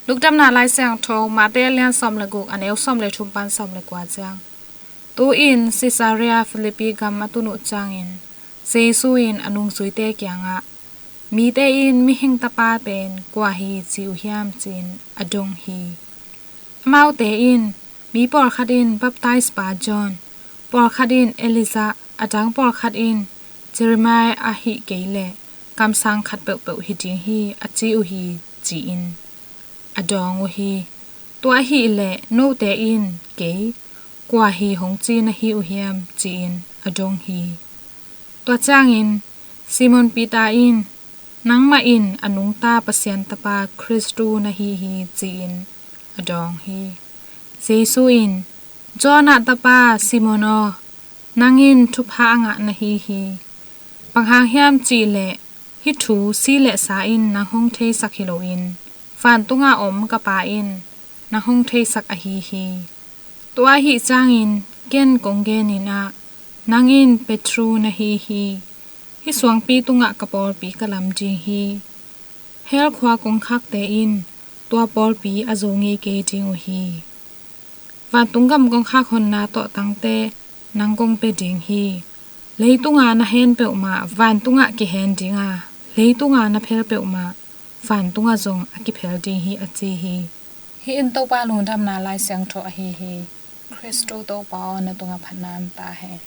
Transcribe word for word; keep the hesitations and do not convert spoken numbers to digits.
Lungdamna Lai Siangtho, Mate a lian sawm le guk, a neu sawm le thum pan sawm le kua ciang. Tu-in Caesarea Philippi gam a tun uh ciangin Jesu in a nungzuite kiangah, "Mite in Mihing Tapa pen kua hi ci uh hiam?" ci-in a dong hi. Amaute in, "Mi pawlkhat in Baptizeba John, pawlkhat in Elijah, a dang pawlkhat in Jeremiah ahih kei leh kamsang khat peuhpeuh hi ding hi a ci uh hi," ci-in a dawng uh hi. "Tua ahih leh note in kei kua hi hong ci na hi uh hiam?" ci-in a dong hi. Tua ciangin Simon Peter in, "Nangmah in a nungta Pasian Tapa Khristu na hi hi," ci-in a dawng hi. Jesu in, "Jonah tapa Simon aw, nang in thupha a ngah na hi hi. Bang hang hiam cih leh hih thu si le sa in nang hong theisak hi loin, vantunga om ka Pa in nang hong theisak ahi hi. Tua ahih ciangin ken kong genin ah, nang in Petru na hi hi. Hih suangpi tungah ka pawlpi ka lam ding hi. Hell khua kongkhakte in tua pawlpi a zo ngei kei ding uh hi. Vantung gam kongkhak honna tawhtangte nang kong pia ding hi. Leitunga na hen peuhmah vantungah kihen ding a, leitunga na phel peuhmah vantungah zong a kiphel ding hi," a ci hi. Hih in Topa Lungdamna Lai Siangtho ahi hi. Khristu Topa aw, na tungah phatna om ta hen.